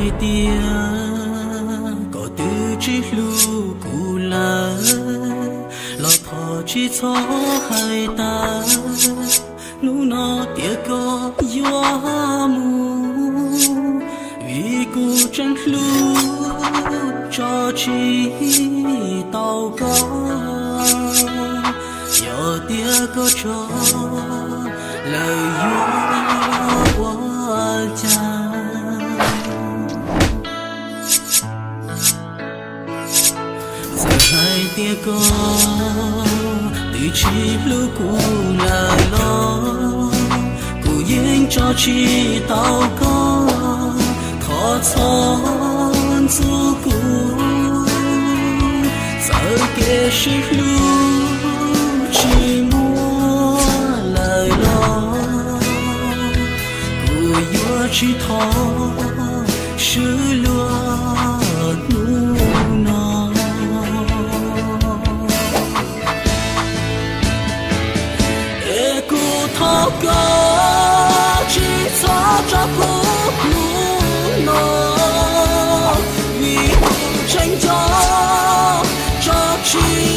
Hais tias koj twb tsis hlub kuv lawm los thov tsis txhob hais tas. Hnub no tias koj yuav mus, vim kuv tseem hlub tso tsis tau koj. Yog tias koj tso lawm yuav ua cas? Txawm hais tias koj twb tsis hlub kuv lawm los kuv yeej tso tsis tau koj. Thov txhob ntxub kuv, txawm kev sib hlub tsis muaj lawm los kuv yuav tsis thov swb luag hnub no. Es kuv thov koj tsis txhob tso kuv hnub no, vim kuv tseem nco tso tsis